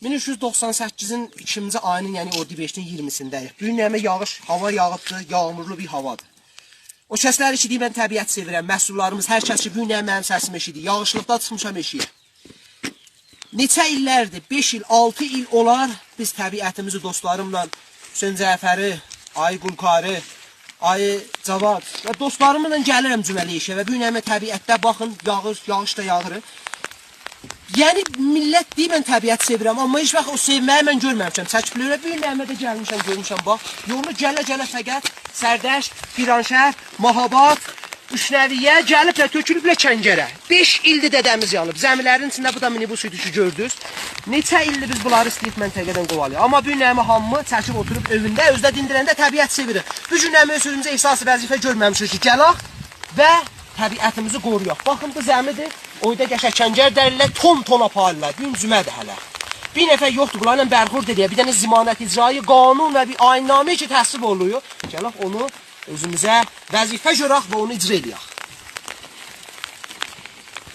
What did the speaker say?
1398-in ikinci ayının, yəni Ordibehiştin 20-sindəyik. Bu gün nəmə yağış, hava yağıbdır, yağmurlu bir havadır. O kəslər ki, deyir, mən təbiət sevirəm, məhsullarımız, hər kəs ki, bu gün mənim səsimi eşidir. Yağışlıqda çıxmışam eşiyə. Neçə illərdir, 5 il, 6 il olar biz təbiətimizi dostlarımla Hüseyn Cəfəri, Ayı Qulkarı, Ayı Cavad və dostlarımla gəlirəm cüməli işə və bu gün təbiətdə baxın, yağır, yağış da yağır. Yəni millət deyir mən təbiət sevirəm, amma heç vaxt o sevməyi mən görməmişəm. Çəkiblər, bu gün də gəlmişəm, görmüşəm bax. Yolu gələ-gələ fəqət Sərdəşt, Piranşəhər, Mahabad, Üşnəviyyə gəliblər, tökülüblər kəngərə. 5 ildir dədəmiz yanıb. Zəmilərin içində bu da minibus idi ki, gördünüz. Neçə ildir biz bunları istəyib məntəqədən qovalıyıq. Amma bu gün hamı çəkib oturub evində, özdə dindirəndə təbiət sevirik. Bu gün öz sözümüzə esas vəzifə görməmişik ki, gəlaq və təbiətimizi qoruyaq. Baxın bu zəmidir. Oyda qəşəng kəngər dərirlər, ton-ton aparırlar. Bu gün cümədir hələ. Bir nəfər yoxdur, bunlarla bərxurd eləyə. Bir dənə zimanət icrayi qanun və bir ayinnameə ki təsvib oluyor. Gələk onu özümüzə vəzifə görək və onu icra eləyək.